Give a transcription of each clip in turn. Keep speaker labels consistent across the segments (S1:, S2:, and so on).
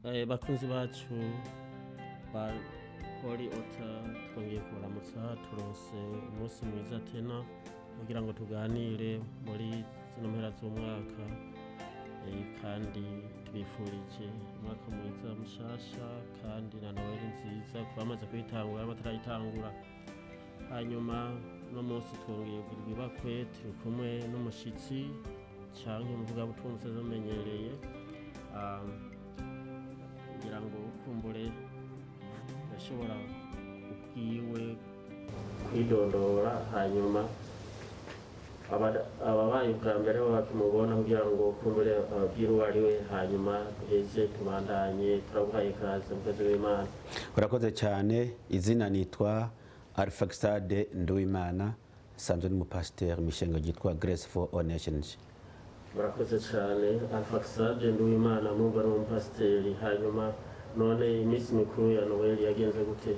S1: Bakunzi bacu ba Holy Altar, twongeye kubaramutsa. Turonse umunsi mwiza tena kugira ngo tuganire muri zino mpera z'umwaka, kandi tubifurije umwaka mwiza mushasha kandi na Noheli nziza ku bamaze kuyitangura n'abatarayitangura. Hanyuma uno munsi twongeye kugirirwa ibakwe, turi kumwe n'umushitsi canke umuvugabutumwa musanzwe mumenyereye. Ngira ngo kumbure yashobora ubwiwe kwidondora, hanyuma ababaye ubwa mbere bo bakimubona kugira ngo kumbure ababwire uwo ari we, hanyuma duheze tubandanye. Turaguhaye ikaze, mukozi w'Imana.
S2: Urakoze cyane. Izina nitwa Arfaxade Nduwimana, nsanzwe n'umupasiteri mu ishengero ryitwa Grace for All Nations.
S1: Murakoze cyane, Alfaxade Nduwimana. Mwumva ni umupasiteri. Hanyuma none iminsi mikuru ya Noheli yagenze gute?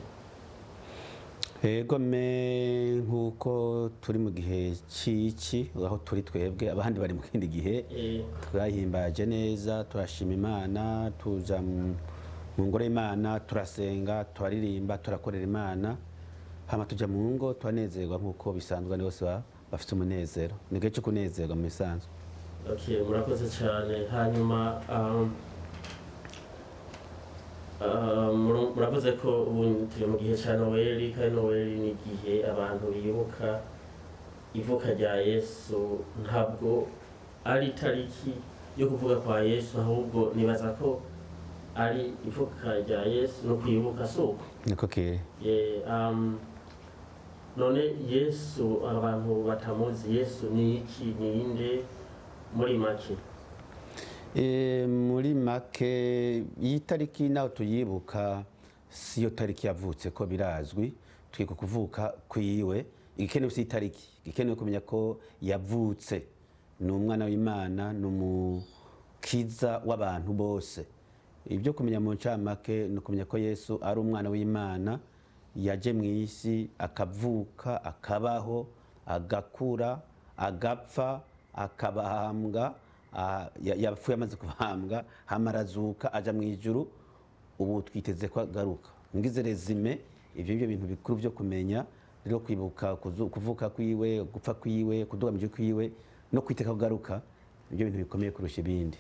S2: Ego me, nk'uko turi mu gihe c'ici, aho turi twebwe abandi bari mu kindi gihe, twahimbaje neza, turashima Imana, tuja mu ngoro y'Imana, turasenga, turaririmba, turakorera Imana, hama tuja mu ngo turanezerwa nk'uko bisanzwe. Ni bose bafite umunezero, ni igihe cyo kunezerwa mu bisanzwe.
S1: Okay, murakoze cyane. Hanyuma muravuze ko ubu turi mu gihe cya Noweli, kandi Noweli ni igihe abantu bibuka ivuka rya Yesu. Ntabwo ari itariki yo kuvuga kwa Yesu, ahubwo nibaza ko ari ivuka rya Yesu no kwibuka, si uko?
S2: Niko kiri.
S1: None Yesu, abantu batamuzi, Yesu ni iki, ni inde muri make?
S2: Muri make, iyi tariki naho tuyibuka siyo tariki yavutse ko birazwi. Twibuka kuvuka kwiwe. Igikenewe si itariki, igikenewe kumenya ko yavutse, ni umwana w'Imana, ni umukiza w'abantu bose. Ibyo kumenya mu ncamake ni ukumenya ko Yesu ari umwana w'Imana yaje mu isi, akavuka, akabaho, agakura, agapfa, akabahambwa. Yapfuye amaze kubambwa, hama arazuka, aja mu ijuru. Ubu twiteze ko agaruka. Ngize résumé, ibyo byo bintu bikuru byo kumenya. Rero kwibuka kuvuka kwiwe, gupfa kwiwe, kuduga mu ijuru kwiwe no kwiteka kugaruka, nibyo bintu bikomeye kurusha ibindi.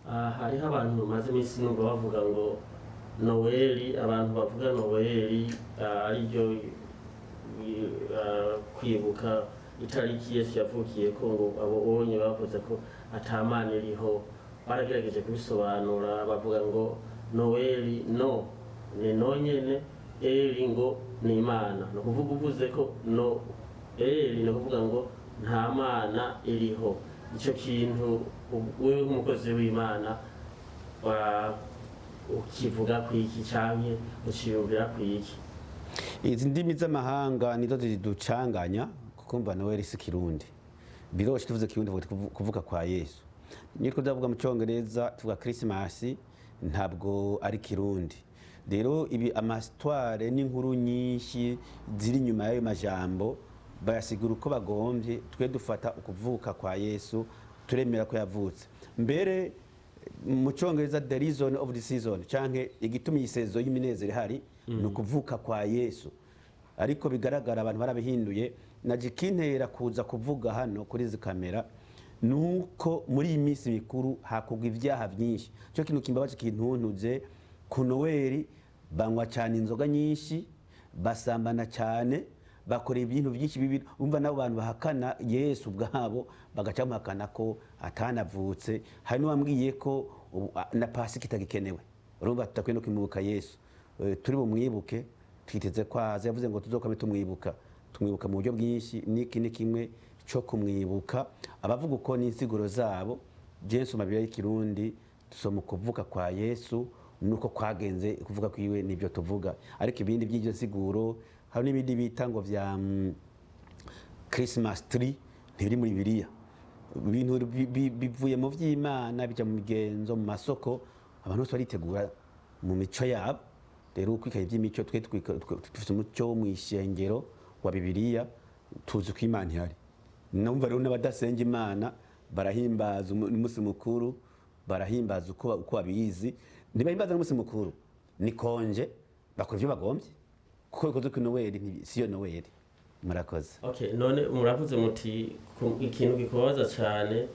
S1: Hariho abantu bamaze iminsi numva bavuga ngo Noweli, abantu bavuga Noweli, ariryo kwibuka itariki Yesu yavukiye ko, ngo abo bonye bavuze ko atamana iriho. Baragerageje kubisobanura, bavuga ngo Noweli, no ni no nyene, eri ngo ni Imana. Ni ukuvuga uvuze ko no eri, ni ukuvuga ngo nta mana iriho. Icyo kintu wewe nk'umukozi w'Imana ukivuga kwiki canke uciyumvira kwiki?
S2: Izi ndimi z'amahanga nizo ziducanganya, kuko mva Noel si Kirundi. Biroshe tuvuze Kirundi, tuvuga kuvuka kwa Yesu. Niko tuvuga mu Cyongereza, tuvuga Christmas, ntabwo ari Kirundi. Rero ibi ama histoires n'inkuru nyinshi ziri inyuma y'ayo majambo bayasigura uko bagombye. Twe dufata ukuvuka kwa Yesu, turemera ko yavutse. Mbere mu Cyongereza, the reason of the season, canke igituma iyi saison y'iminezero ihari, ni ukuvuka kwa Yesu. Ariko bigaragara abantu barabihinduye. Naje ikintera kuza kuvuga hano kuri izi kamera nuko muri iyi minsi mikuru hakorwa ibyaha byinshi. Cyo kintu kimbabaje, kintuntuze, ku Noweli banywa cyane inzoga nyinshi, basambana cyane, bakora ibintu byinshi bibi. Umva, nabo bantu bahakana Yesu ubwabo bagaca bamuhakana ko atanavutse. Hari n'uwambwiye ko na Pasika itagikenewe. Urumva tutakwiye no kwimubuka Yesu. Turi bumwibuke, twiteze ko aza. Yavuze ngo tuzokame tumwibuka. Tumwibuka mu buryo bwinshi, niki ni kimwe cyo kumwibuka. Abavuga uko n'insiguro zabo. Je nsoma Bibiliya y'Ikirundi, dusoma ukuvuka kwa Yesu nuko kwagenze, kuvuga kwiwe nibyo tuvuga. Ariko ibindi by'iryo nsiguro, hari n'ibindi bita ngo vya Christmas tree, ntibiri muri Bibiliya. Ibintu bivuye mu vy'Imana bija mu migenzo, mu masoko, abantu bose baritegura mu mico yabo. Rero ukwikaye iby'imico, twe dufite umuco wo mu ishengero wa Bibiliya, tuzi ko Imana ihari. Numva rero n'abadasenga Imana barahimbaza umunsi mukuru, barahimbaza uko babizi. Ntibahimbaza n'umunsi mukuru, ni congé, bakora ivyo bagombye, kuko bikoze ku Noweli siyo Noweli. Murakoze.
S1: Okay, none muravuze muti ikintu gikubabaza cyane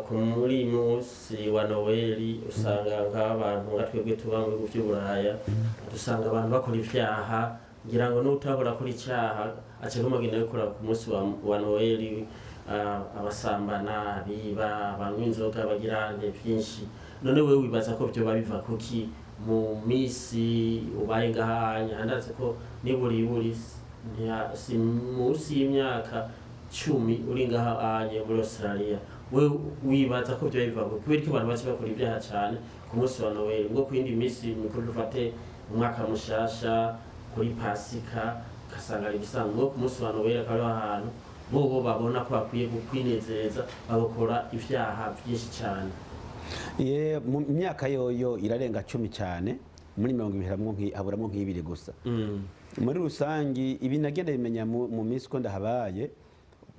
S1: ku muri munsi wa Noweli, usanga nk'abantu nka twebwe tuba mu bihugu by'Uburaya, dusanga abantu bakora ivyaha. Ngira ngo n'utahora akora icyaha aca n'umugeni gukora ku munsi wa Noweli, abasambana, abiba, abanywa inzoga, bagira byinshi. None wewe wibaza ko vyoba biva kuki mu misi ubaye ngahanya? Handaze ko niburiburi si munsi y'imyaka 10 uri ngaha anye muri Australia. We wibaza ko vyoba biva kuki? Kubera ko abantu bace bakora ibyaha cyane ku munsi wa Noel, ngo ku yindi minsi mikuru, dufate umwaka mushasha, kuri Pasika, ugasanga ari ibisanzwe, ngo ku munsi wa Noel akaba ariho ahantu bobo babona ko bakwiye kwinezereza, bagakora ivyaha byinshi cyane.
S2: Ye, mu myaka yoyo irarenga 10 cyane, muri 20 haburamwo nk'ibiri gusa. Muri rusangi ibi nagenda bimenya mu minsi ko ndahabaye.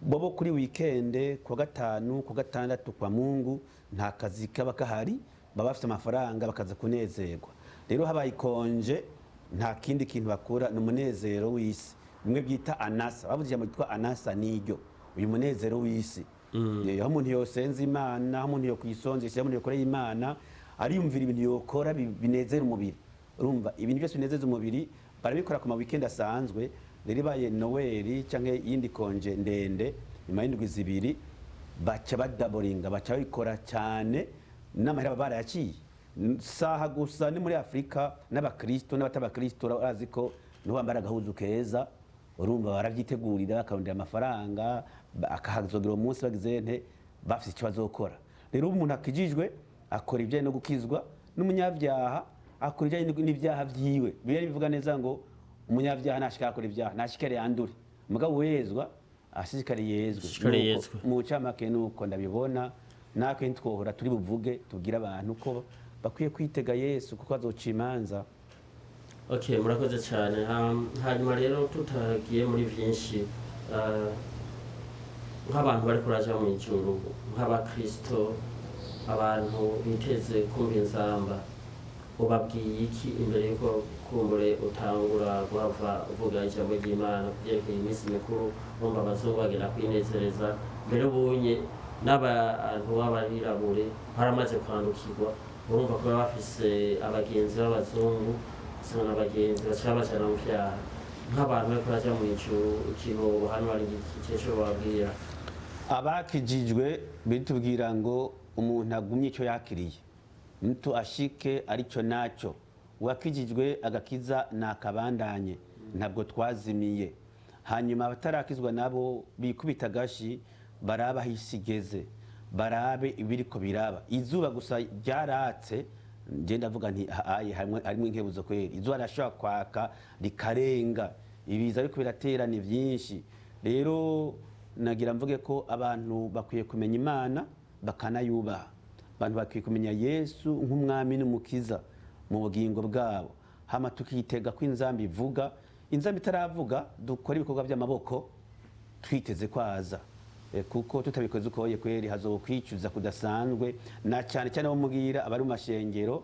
S2: Bobo kuri weekend, ku wa gatanu, ku gatandatu, kwa Mungu, nta kazi kaba kahari, baba bafite amafaranga, bakaza kunezerwa. Rero habaye i congé, nta kindi kintu bakora, ni umunezero w'isi, bimwe byita anasa. Bavuze ijambo ryitwa anasa, niryo uyu munezero w'isi. Aho umuntu yosenza Imana, aho umuntu yokwisonzesha, aho umuntu yokoreye Imana, ariyumvira ibintu yokora binezera umubiri. Urumva, ibintu byose binezeza umubiri barabikora ku ma weekend asanzwe. Rero ibaye Noweli cyangwa iyindi congé ndende nyuma y'indwi 2, baca badaboringa, baca babikora cyane n'amahera baba barayaciye. Saha gusa ni muri Afurika, n'abakristo n'abatabakristo urazi ko niho bambara agahuzu keza. Urumva, barabyitegurira, bakarondera amafaranga, akahazogera uwo munsi bagize nte, bafite icyo bazokora. Rero umuntu akijijwe akora ibijyanye no gukizwa, n'umunyabyaha akora ibijyanye n'ibyaha byiwe. Bibiliya bivuga neza ngo umunyabyaha nashika akora ibyaha, nashikare yandure, mugabo wezwa ashishikare yezwe.
S1: Ashishikare yezwe.
S2: Mu ncamake nuko ndabibona. Natwe ntitwohora turi buvuge, tubwire abantu ko bakwiye kwitega Yesu, kuko azoca imanza.
S1: Okay, murakoze cyane. Hanyuma rero tutagiye muri byinshi, nk'abantu bari kuraja mu ijuru, nk'abakristo, abantu biteze kumva inzamba, ubabwiye iki imbere yuko kumbure utangura guhava uvuga ijambo ry'Imana ku byerekeye iminsi mikuru? Bumva abazungu bagenda kwinezereza, mbere ubunye n'abantu b'abirabure baramaze kwandukirwa. Urumva ko baba bafise abagenzi b'abazungu, usanga n'abagenzi baca bajana mu vyaha. Nk'abantu bariko baraja mu ijuru, ikintu hano hari igihe cyo bababwira?
S2: Abakijijwe bitubwira ngo umuntu agumye icyo yakiriye, mtu ashike aricyo nacyo. Uwakijijwe agakiza nakabandanye, ntabwo twazimiye. Hanyuma abatarakizwa nabo bikubita agashi, barabe aho isi igeze, barabe ibiriko biraba. Izuba gusa ryaratse, nje ndavuga nti aye harimo inkebuzo kweri. Izuba rirashobora kwaka rikarenga, ibiza ariko biratera ni byinshi. Rero nagira mvuge ko abantu bakwiye kumenya Imana bakanayubaha. Abantu bakwiye kumenya Yesu nk'umwami n'umukiza mu bugingo bwabo. Hama tukitega ko inzamba ivuga. Inzamba itaravuga, dukora ibikorwa by'amaboko twiteze kwaza. Kuko tutabikoze ukoye kweri hazokwicuza kudasanzwe. Na cyane cyane bamubwira abari mu mashengero,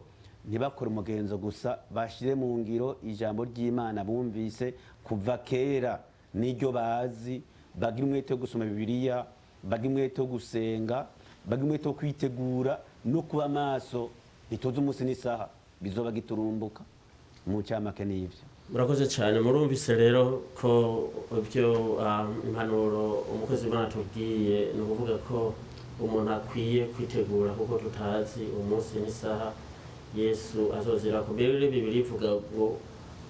S2: ntibakore umugenzo gusa, bashyire mu ngiro ijambo ry'Imana bumvise kuva kera n'iryo bazi. Bagire umwete wo gusoma Bibiliya, bagire umwete wo gusenga, bagire umwete wo kwitegura no kuba maso. Ntituzi umunsi n'isaha bizoba giturumbuka. Mu cyamake n'ibyo.
S1: Murakoze cyane. Murumvise rero ko ibyo impanuro umukozi w'Imana tubwiye ni ukuvuga ko umuntu akwiye kwitegura, kuko tutazi umunsi n'isaha Yesu azozira. Ku mbere rero Bibiliya ivuga ngo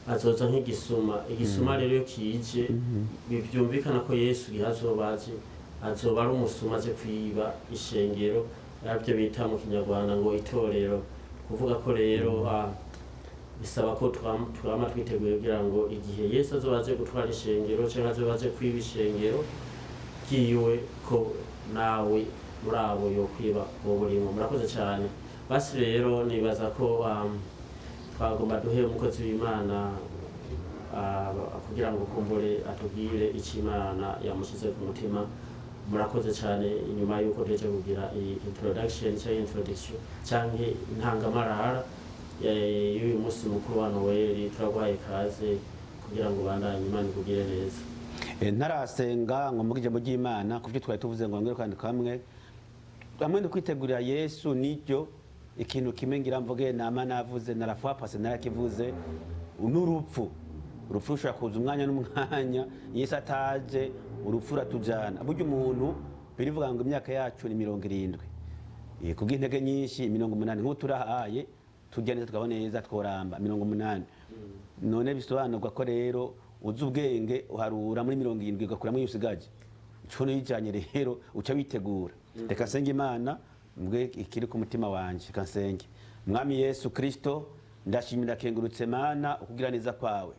S1: azoza nk'igisuma. Igisuma rero iyo kije, byumvikana ko Yesu igihe azoba aje, azoba ari umusuma aje kwiba ishengero, aribyo bita mu Kinyarwanda ngo itorero. Kuvuga ko rero bisaba ko twama twiteguye kugira ngo igihe Yesu azoba aje gutwara ishengero cyangwa azoba aje kwiba ishengero ryiwe, ko nawe muri abo yokwiba uwo burimo. Murakoze cyane. Basi rero nibaza ko twagomba duhe umukozi w'Imana kugira ngo kumbure atubwire icyo Imana yamushyize ku mutima. Murakoze cyane. Inyuma y'uko duheje kugira iyi introduction cyangwa introduction cyangwa intangamarara. y'uyu munsi mukuru wa Noweli. Turaguhaye ikaze kugira ngo ubandanye, Imana ikugire neza.
S2: Ntarasenga ngo mvuge ijambo ry'Imana ku byo twari tuvuze, ngo ngere kandi kamwe hamwe no kwitegurira Yesu, niryo ikintu kimwe ngira mvuge. Nama navuze narafwa pase narakivuze, n'urupfu. Urupfu rushobora kuza umwanya n'umwanya. Yesu ataje, urupfu ruratujana. Burya umuntu birivuga ngo imyaka yacu ni 70. Kubw'intege nyinshi 80, nk'ubu turahaye turya neza, tukabona neza, tworamba 80. None bisobanurwa ko rero uzi ubwenge uharura muri 70 ugakuramo iyo usigaje ico nijanye, rero uca witegura. Reka nsenge Imana, mbwe ikiri ku mutima wanje. Reka nsenge. Mwami Yesu Kristo, ndashimira, kengurutse Mana ukugira neza kwawe.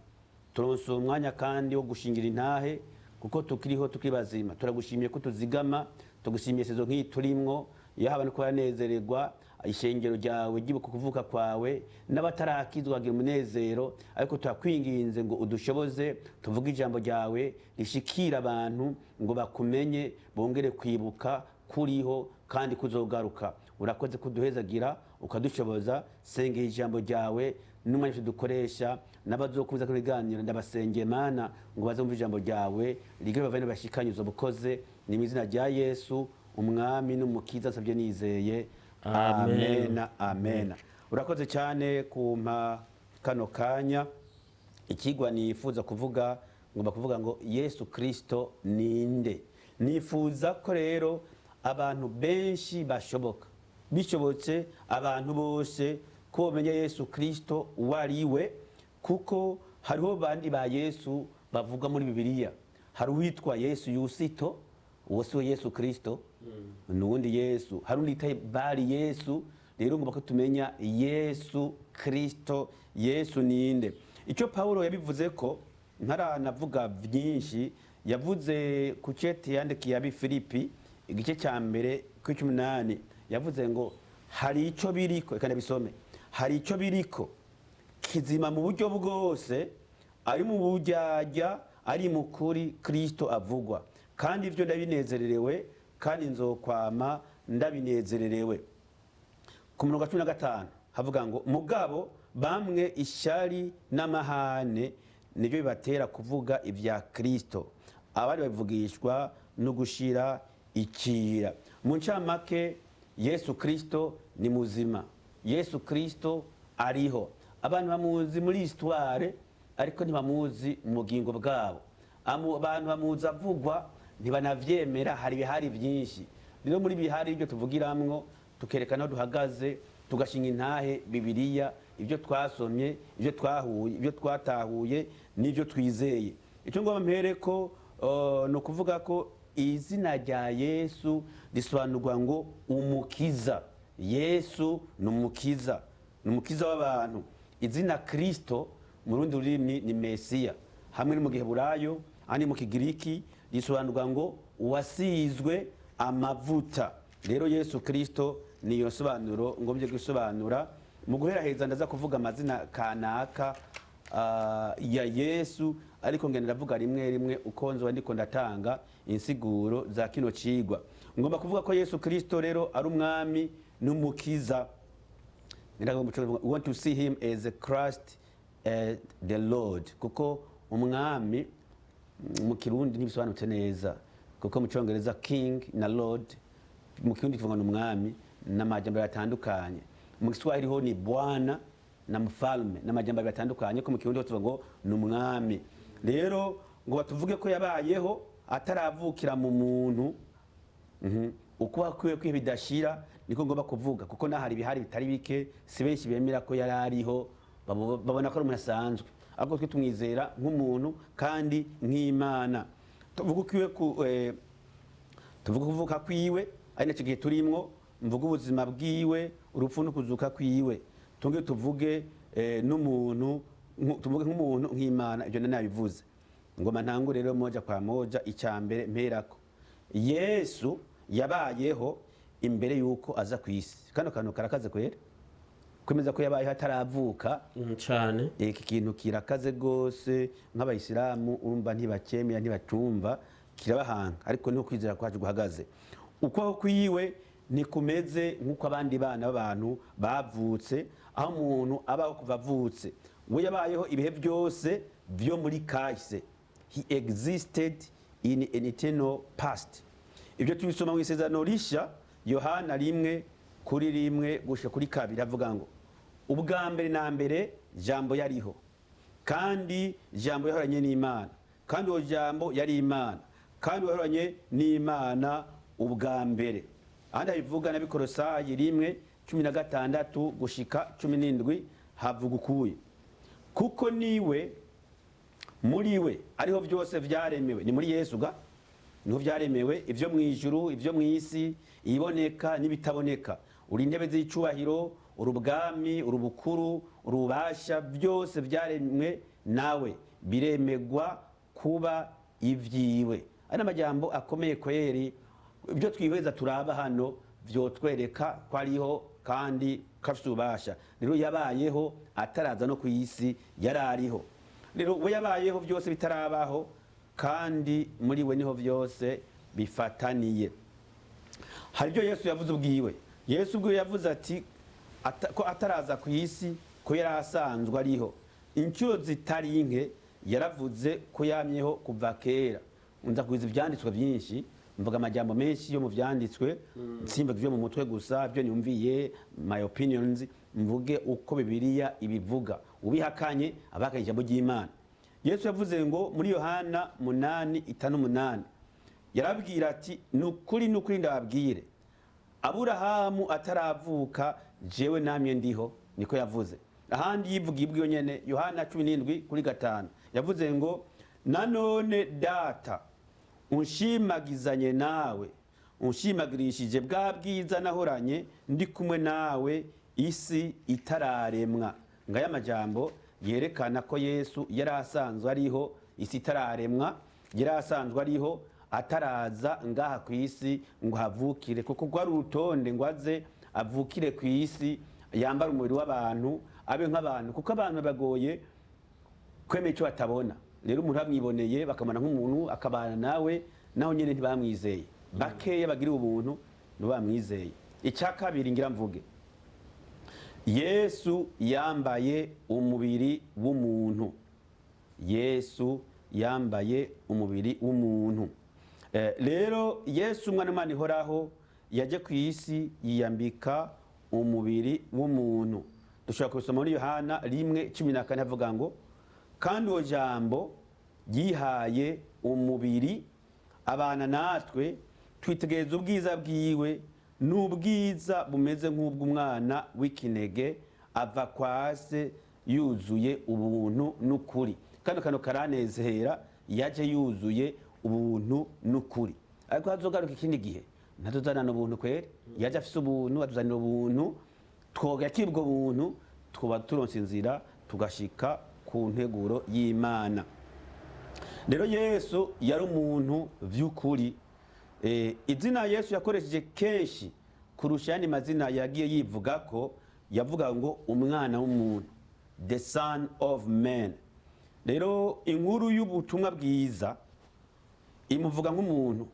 S2: Turonse umwanya kandi wo gushingira intahe kuko tukiriho, tukiri bazima. Turagushimiye ko tuzigama, tugushimiye saison nk'iyi turimwo iyo haba no kubanezererwa ishengero ryawe ryibuka kuvuka kwawe, n'abatarakizwa bagira umunezero. Ariko turakwinginze ngo udushoboze tuvuge ijambo ryawe rishikira abantu ngo bakumenye, bongere kwibuka kuriho kandi kuzogaruka. Urakoze kuduhezagira, ukadushoboza. Sengera ijambo ryawe n'umwanya dukoresha n'abazokuza ku biganiro. Ndabasengeye Mana ngo bazumve ijambo ryawe rigere bavane bashikanye uzo bukoze. Ni mu izina rya Yesu, umwami n'umukiza, nsabye nizeye.
S1: Amen.
S2: Amena, amena. Urakoze cyane kumpa kano kanya. Ikigwa nifuza kuvuga, ngomba kuvuga ngo Yesu Kristo ninde. Nifuza ko rero abantu benshi bashoboka, bishobotse abantu bose, ko bamenya Yesu Kristo uwo ari we, kuko hariho bandi ba Yesu bavuga muri Bibiliya. Hari uwitwa Yesu Yusito, uwo si we Yesu Kristo, ni uwundi Yesu. Hari undi yita Bari Yesu. Rero ngomba ko tumenya Yesu Kristo. Yesu ninde? Icyo Pawulo yabivuze ko ntaranavuga byinshi, yavuze ku cete yandikiye abi Filipi, igice cya mbere ku 18, yavuze ngo hari icyo biriko. Reka ndabisome. Hari icyo biriko kizima mu buryo bwose, ari mu buryarya, ari mu kuri, Kristo avugwa, kandi ibyo ndabinezererewe, kandi nzokwama ndabinezererewe. Ku murongo wa 15 havuga ngo mugabo bamwe ishyari n'amahane nibyo bibatera kuvuga ibya Kristo, abandi babivugishwa no gushira ikira. Mu ncamake, Yesu Kristo ni muzima, Yesu Kristo ariho. Abantu bamuzi muri histoire, ariko ntibamuzi mu bugingo bwabo. Abantu bamuzi avugwa, ntibanavyemera. Hari ibihari byinshi. Rero muri bihari ibyo tuvugiramwo, tukerekana aho duhagaze, tugashinga intahe Bibiliya, ibyo twasomye, ibyo twahuye, ibyo twatahuye n'ibyo twizeye. Icyo ngomba mpere ko ni ukuvuga ko izina rya Yesu risobanurwa ngo umukiza. Yesu ni umukiza, ni umukiza w'abantu. Izina Kristo mu rundi rurimi ni Mesiya, hamwe no mu Giheburayo andi mu Kigiriki risobanurwa ngo uwasizwe amavuta. Rero Yesu Kristo niyo nsobanuro ngombye gusobanura. Mu guheraheza ndaza kuvuga amazina kanaka ya Yesu, ariko ngenda ndavuga rimwe rimwe uko nzoba ndiko ndatanga insiguro za kino cigwa. Ngomba kuvuga ko Yesu Kristo rero ari umwami n'umukiza. We want to see him as a Christ, the Lord, kuko umwami mu Kirundi ntibisobanutse neza, kuko mu Cyongereza king na lord, mu Kirundi tuvuga ngo ni umwami n'amajambo atandukanye. Mu Kiswahili ho ni bwana na mfalme, n'amajambo abiri atandukanye, ko mu Kirundi ho tuvuga ngo ni umwami. Rero ngo batuvuge ko yabayeho ataravukira mu muntu. Ukuba kwiwe kwihe bidashira, niko ngomba kuvuga, kuko nahari ibihari bitari bike. Si benshi bemera ko yari ariho, babona ko ari umuntu asanzwe, ariko twe tumwizera nk'umuntu kandi nk'Imana. Tuvuga ukwiwe ku tuvuga kuvuka kwiwe, ari nacyo gihe turimwo. Mvuga ubuzima bwiwe, urupfu no kuzuka kwiwe. Tunge tuvuge n'umuntu tuvuge nk'umuntu, nk'Imana. Ibyo nabivuze. Ngoma ntangure rero moja kwa moja. Icya mbere mperako, Yesu yabayeho imbere yuko aza ku isi. Kano kantu karakaze kwera, kwemeza ko yabayeho ataravuka.
S1: Cane.
S2: Iki kintu kirakaze rwose. Nk'abayisilamu urumva ntibakemera, ntibacumva, kirabahanga, ariko niho kwizera kwacu guhagaze. Ukubaho kwiwe Ntikumeze nk'uko abandi bana b'abantu bavutse, aho umuntu abaho kuva avutse. We yabayeho ibihe byose byo muri kahise. He existed in an eternal past. Ibyo tubisoma mu Isezerano Rishya, Yohana 1:1-2, avuga ngo: "Ubwa mbere na mbere Jambo yariho, kandi Jambo yahoranye n'Imana, kandi uwo Jambo yari Imana, kandi yahoranye n'Imana ubwa mbere." Ahandi habivuga n'Abikorosayi 1:16-17, havuga ukuye: "Kuko niwe, muri we ariho byose byaremewe." Ni muri Yesu ga niho byaremewe, ibyo mu ijuru, ibyo mu isi, iboneka n'ibitaboneka, uri intebe z'icubahiro, urubwami, urubukuru, urubasha, byose byaremwe nawe, biremegwa kuba ibyiwe. Ari amajambo akomeye kweri. Ibyo twihweza turaba hano vyotwereka ko ariho kandi ko afite ububasha. Rero yabayeho ataraza no ku isi, yari ariho. Rero we yabayeho byose bitarabaho, kandi muri we niho byose bifataniye. Hari ibyo Yesu yavuze ubwiwe. Yesu ubwiwe yavuze ati ko ataraza ku isi, ko yari asanzwe ariho. Inshuro zitari nke yaravuze ko yamyeho kuva kera. Nza kubiza ibyanditswe byinshi, mvuga amajambo menshi yo mu byanditswe, nsimvuga ibyo mu mutwe gusa, ibyo nyumviye, my opinions, mvuge uko Bibiliya ibivuga. Ubihakanye abahakanye ijambo ry'Imana. Yesu yavuze ngo muri Yohana 8:58, yarabwira ati: "Ni ukuri, ni ukuri, ndababwire, Aburahamu ataravuka jewe namye ndiho." Niko yavuze. Ahandi yivugiye ibwiyo nyene, Yohana 17:5, yavuze ngo: "Nanone Data unshimagizanye nawe, unshimagirishije bwa bwiza nahoranye ndi kumwe nawe isi itararemwa." Ngaya amajambo yerekana ko Yesu yari asanzwe ariho isi itararemwa, yari asanzwe ariho ataraza ngaha ku isi ngo havukire, kuko rwari urutonde ngo aze avukire ku isi, yambare umubiri w'abantu, abe nk'abantu, kuko abantu bagoye kwemera icyo batabona. Rero umuntu bamwiboneye, bakamubona nk'umuntu, akabana nawe, naho nyine ntibamwizeye. Bakeya bagira ubuntu nibo bamwizeye. Icya kabiri ngira mvuge, Yesu yambaye umubiri w'umuntu. Yesu yambaye umubiri w'umuntu. Rero Yesu, umwana w'Imana ihoraho, yaje ku isi yiyambika umubiri w'umuntu. Dushobora kubisoma muri Yohana 1:14, avuga ngo: "Kandi uwo Jambo yihaye umubiri, abana natwe, twitegereza ubwiza bwiwe, n'ubwiza bumeze nk'ubw'umwana w'ikinege ava kwa se, yuzuye ubuntu n'ukuri." Kano kantu karanezera. Yaje yuzuye ubuntu n'ukuri, ariko hazogaruka ikindi gihe ntatuzanana ubuntu kweri. Yaje afise ubuntu, atuzanira ubuntu. Twogakira ubwo buntu, tuba turonse inzira tugashika ku nteguro y'Imana. Rero Yesu yari umuntu vy'ukuri. Izina Yesu yakoresheje kenshi kurusha ayandi mazina yagiye yivuga ko yavuga ngo umwana w'umuntu, the Son of Man. Rero inkuru y'ubutumwa bwiza imuvuga nk'umuntu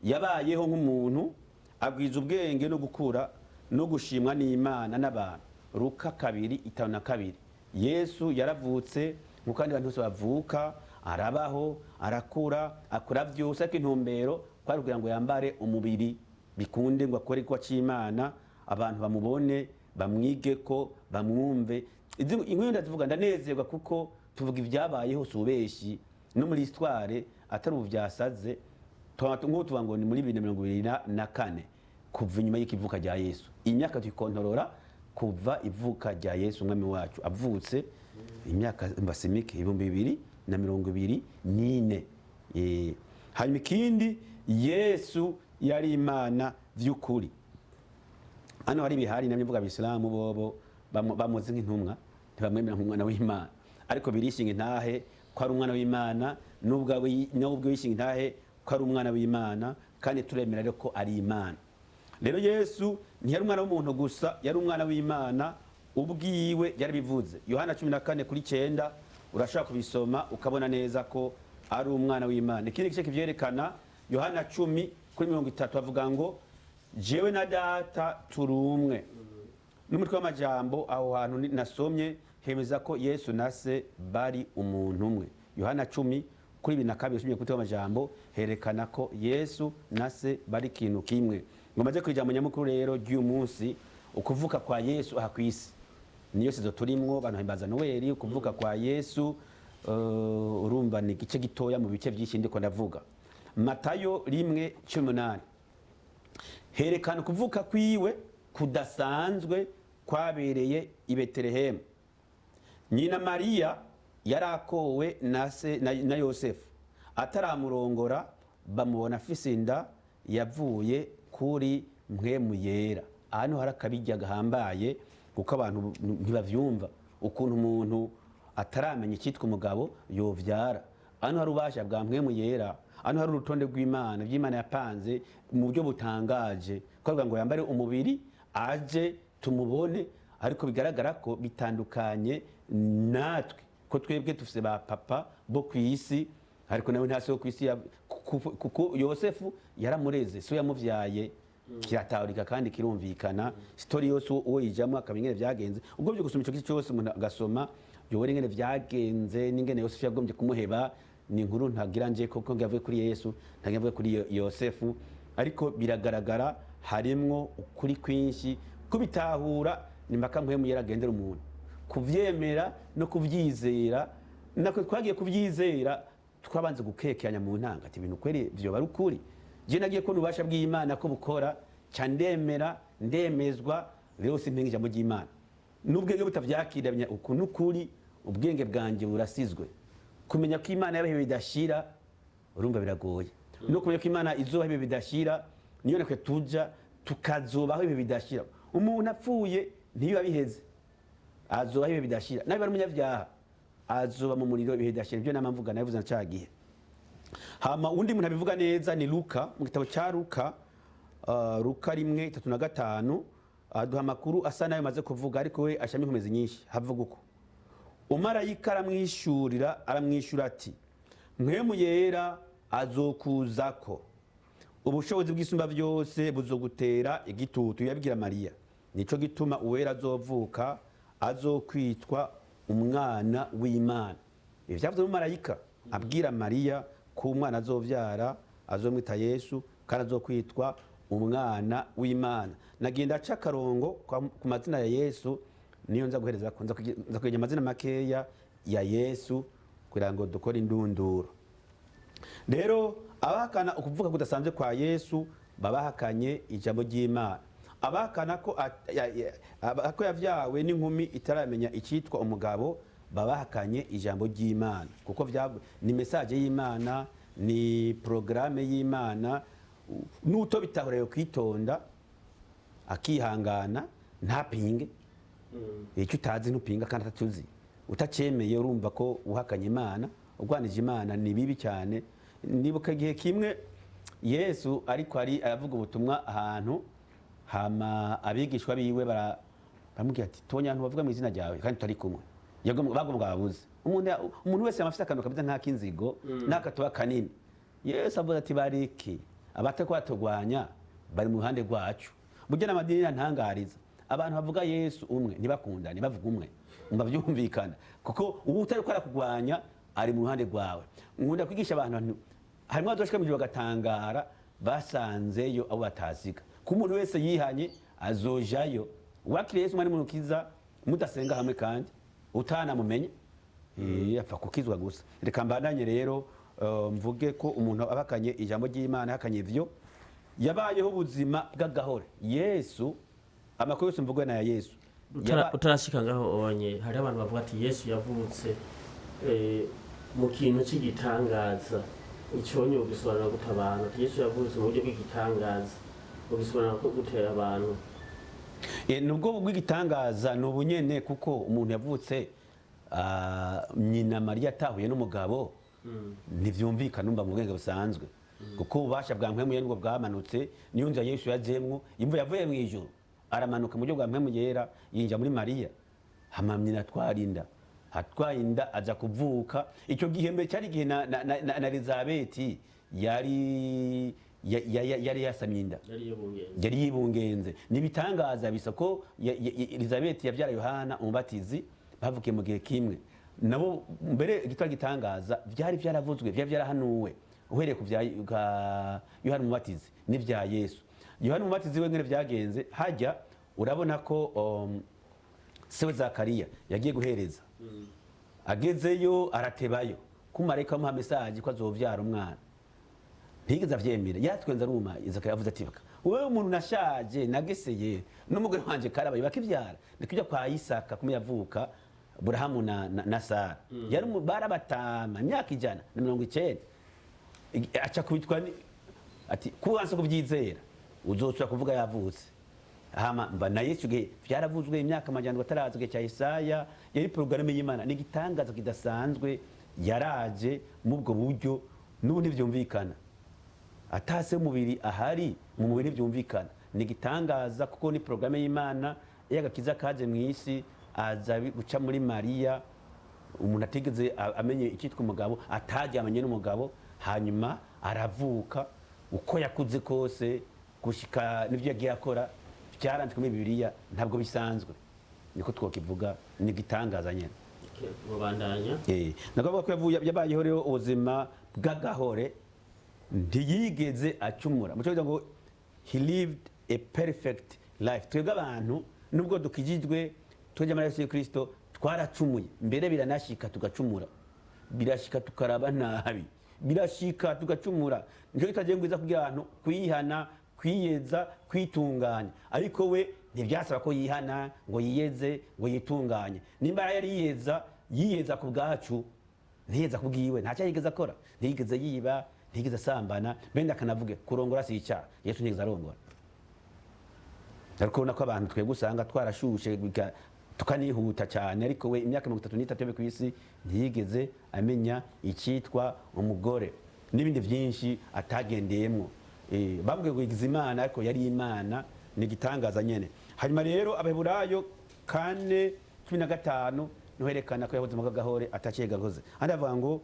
S2: yabayeho nk'umuntu, agwiza ubwenge no gukura no gushimwa n'Imana n'abantu. Luka 2:52. Yesu yaravutse nk'uko abandi bantu bose bavuka, arabaho, arakura, akora byose, ariko intumbero kwari kugira ngo yambare umubiri, bikunde ngo akore igikorwa c'Imana, abantu bamubone, bamwige ko bamwumve. Izi inkuru ndazivuga ndanezerwa, kuko tuvuga ibyabayeho, si ubeshi no muri histoire atari ubu byasaze. Nk'ubu tuvuga ngo ni muri 2024 kuva inyuma y'ikivuka rya Yesu. Imyaka tuyikontorora kuva ivuka rya Yesu umwami wacu avutse, imyaka mbasimike 2024. Hanyuma ikindi, Yesu yari Imana vy'ukuri. Hano hari ibihari namye mvuga, abisilamu bobo bamuzi nk'intumwa, ntibamwemera nk'umwana w'Imana, ariko birishinga intahe ko ari umwana w'Imana, nubwo yishinga intahe ko ari umwana w'Imana, kandi turemera rero ko ari Imana. Rero Yesu ntiyari umwana w'umuntu gusa, yari umwana w'Imana ubwiwe yarabivuze. Yohana 14:9, urashobora kubisoma ukabona neza ko ari umwana w'Imana. Ikindi gice kivyerekana, Yohana 10:30, avuga ngo Jewe na Data turi umwe. N'umutwe w'amajambo aho hantu nasomye hemeza ko Yesu na Se bari umuntu umwe. Yohana 10:22, usomye ku mutwe w'amajambo, herekana ko Yesu na Se bari ikintu kimwe. Ngo maze ku ijambo nyamukuru rero ry'uyu munsi, ukuvuka kwa Yesu aha ku isi. Niyo saison turimwo, abantu bahimbaza Noweli, ukuvuka kwa Yesu. Urumva ni igice gitoya mu bice byinshi ndiko ndavuga. Matayo 1:18 herekana ukuvuka kwiwe kudasanzwe kwabereye i Betelehemu. Nyina Mariya yarakowe na se na Yosefu, ataramurongora bamubona afise inda yavuye kuri Mpwemu Yera. Aha niho hari akabirya gahambaye, kuko abantu ntibavyumva ukuntu umuntu ataramenya icyitwa umugabo yovyara. Hano hari ububasha bwa Mpwemu Yera, hano hari urutonde rw'Imana, iby'Imana yapanze mu buryo butangaje, kuvuga ngo yambare umubiri aje tumubone. Ariko bigaragara ko bitandukanye natwe, ko twebwe dufise ba papa bo ku isi, ariko nawe nta se wo ku isi, kuko Yosefu yaramureze, so yamuvyaye. Kiratahurika kandi kirumvikana. Story yose uwo yijamo akamenya ingene vyagenze. Ubwo byo gusoma ico gice cyose, umuntu agasoma yobona ingene vyagenze n'ingene Yosefu yagombye kumuheba. Ni inkuru ntagira nje koko ngo yavuye kuri Yesu, ntagira mvuge kuri Yosefu, ariko biragaragara harimwo ukuri kwinshi. Kubitahura ni mpaka Mpwemu yaragendera umuntu kuvyemera no kuvyizera. Natwe twagiye kuvyizera twabanze gukekeranya mu ntanga, ati ibintu kweri vyoba ari ukuri? Je nagiye kubona ububasha bw'Imana ko bukora, ca ndemera, ndemezwa. Rero simpinga ijambo ry'Imana n'ubwenge butavyakira uku n'ukuri. Ubwenge bwanjye burasizwe kumenya ko Imana yabahe bidashira. Urumva biragoye no kumenya ko Imana izoba ibihe bidashira. Niyo natwe tuja tukazobaho ibihe bidashira. Umuntu apfuye ntibiba biheze, azobaho ibihe bidashira. Nawe bari umunyabyaha, azoba mu muriro ibihe bidashira. Ibyo nama mvuga, nabivuze na ca gihe. Hama undi muntu abivuga neza ni Luka, mu gitabo cya Luka, Luka 1:35, aduha amakuru asa nayo maze kuvuga, ariko we ashamo inkomezi nyinshi. Havuga uko: Umarayika aramwishurira, aramwishyura ati: "Mpwemu Yera azokuzako, ubushobozi bw'Isumba byose buzogutera igitutu." Yabwira Mariya: "Nico gituma uwera azovuka azokwitwa Umwana w'Imana." Ibi byavuzwe n'umumarayika abwira Mariya ko umwana azovyara azomwita Yesu kandi azokwitwa Umwana w'Imana. Nagenda aca akarongo ku mazina ya Yesu, niyo nza guhereza ko nza kugira amazina makeya ya Yesu kugira ngo dukore indunduro. Rero abahakana ukuvuka kudasanzwe kwa Yesu babahakanye ijambo ry'Imana. Abahakana ko ko yavyawe n'inkumi itaramenya icyitwa umugabo babahakanye ijambo ry'Imana, kuko ni message y'Imana, ni programme y'Imana. Nuto bitahura kwitonda, akihangana, ntapinge. Icyo utazi ntupinga, kandi atatuzi utacemeye urumva ko uhakanye Imana, urwanije Imana, ni bibi cyane. Nibuka igihe kimwe Yesu ariko ari aravuga ubutumwa ahantu, hama abigishwa biwe baramubwira ati: "Tubonye abantu bavuga mu izina ryawe kandi tutari kumwe." Bagombaga babuze umuntu wese yaba afite akantu kameze nk'ak'inzigo n'akatuba kanini. Yesu avuga ati: "Bareke, abatari baturwanya bari mu ruhande rwacu." Burya n'amadini ntangariza abantu bavuga Yesu umwe ntibakundane, bavuga umwe, umva byumvikana, kuko ubu utari ko arakugwanya ari mu ruhande rwawe. Nkunda kwigisha abantu, harimo abadoshika mu gihe bagatangara basanzeyo abo bataziga, ko umuntu wese yihanye azojayo. Wakiriye Yesu mwari mukiza, mudasenga hamwe kandi utanamumenye, apfa kukizwa gusa. Reka mbandanye rero, mvuge ko umuntu abakanye ijambo ry'Imana ahakanye ivyo. Yabayeho ubuzima bw'agahore Yesu. Amakuru yose mvuga na ya Yesu.
S1: Utarashika ngaho onye, hariho abantu bavuga ati Yesu yavutse mu kintu cy'igitangaza. Iconye ugisobanura gute abantu? Ati Yesu yavutse mu buryo bw'igitangaza, ugisobanura ko gutera abantu?
S2: Nubwo bw'igitangaza ni ubunyene, kuko umuntu yavutse, nyina Mariya atahuye n'umugabo, ntivyumvikana numva mu bwenge busanzwe, kuko ububasha bwa Mpwemu Yera nibwo bwamanutse. Niyo nzira Yesu yajemwo, imvura yavuye mu ijuru, aramanuka mu buryo bwa Mpwemu Yera, yinjira muri Mariya, hama nyina atwara inda, atwaye inda aza kuvuka. Icyo gihe mbere cyari igihe na Elizabeti yari yari yasamye inda.
S1: Yari yibungenze.
S2: Yari yibungenze. Nibitangaza bisa ko Elizabeth yabyara Yohana Umubatizi, bavukiye mu gihe kimwe nabo. Mbere igitwa gitangaza, byari byaravuzwe, byari byarahanuwe, uhereye ku bya Yohana Umubatizi n'ibya Yesu. Yohana Umubatizi we ngene byagenze hajya, urabona ko sewe Zakariya yagiye guhereza, agezeyo aratebayo ko marayika amuha message ko azovyara umwana. Ntigeze avyemera, yatwenze aruma. Zakariya avuze ati: "Baka wowe umuntu, nashaje nageseye, n'umugore wanje karabaye, bakivyara." Nikujya kwa Isaka kumwe yavuka Burahamu na Sara, yari barabatama imyaka 190. Aca kubitwa ati kubanza kuvyizera uzosubira kuvuga yavutse. Hama mba na Yesu gihe vyaravuzwe imyaka amajana ataraza, igihe cya Isaya. Yari porogaramu y'Imana, ni igitangaza kidasanzwe. Yaraje mubwo buryo, n'ubu ntivyumvikana atase umubiri ahari mu mubiri, ntibyumvikana. Ni igitangaza kuko ni porogaramu y'Imana y'agakiza kaje mu isi, aza guca muri Mariya, umuntu atigeze amenye icyitwa umugabo, ataryamanye n'umugabo. Hanyuma aravuka, uko yakuze kose gushika n'ibyo yagiye akora byaranditswe muri Bibiliya. Ntabwo bisanzwe, niko twokivuga, ni igitangaza nyine.
S1: Okay, mubandanya.
S2: Nakuvuga ko yabayeho rero ubuzima bw'agahore, ntiyigeze acumura. Mu cyongereza ngo "he lived a perfect life". Twebwe abantu, nubwo dukijijwe twebwe amaraso ya Kristo, twaracumuye. Mbere biranashika tugacumura, birashika tukaraba nabi, birashika tugacumura. Nicyo kitagiye ngwiza kugira abantu kwihana, kwiyeza, kwitunganya. Ariko we ntibyasaba ko yihana ngo yiyeze, ngo yitunganye. Nimba yari yiyeza, yiyeza ku bwacu, ntiyeza ku bwiwe. Ntacyo yigeze akora, ntiyigeze yiba, ntiyigeze asambana. Benda akanavuge kurongora si icyaha, Yesu ntiyigeze arongora. Ariko ubona ko abantu twebwe usanga twarashushe, tukanihuta cyane. Ariko we imyaka 33 yabe ku isi ntiyigeze amenya icyitwa umugore, n'ibindi byinshi atagendeyemo. Bambwiye ngo yigize Imana, ariko yari Imana. Ni igitangaza nyene. Hanyuma rero Abaheburayo 4:15 niho herekana ko yahoze mu gahore ataciye gakoze. Ahandi havuga ngo,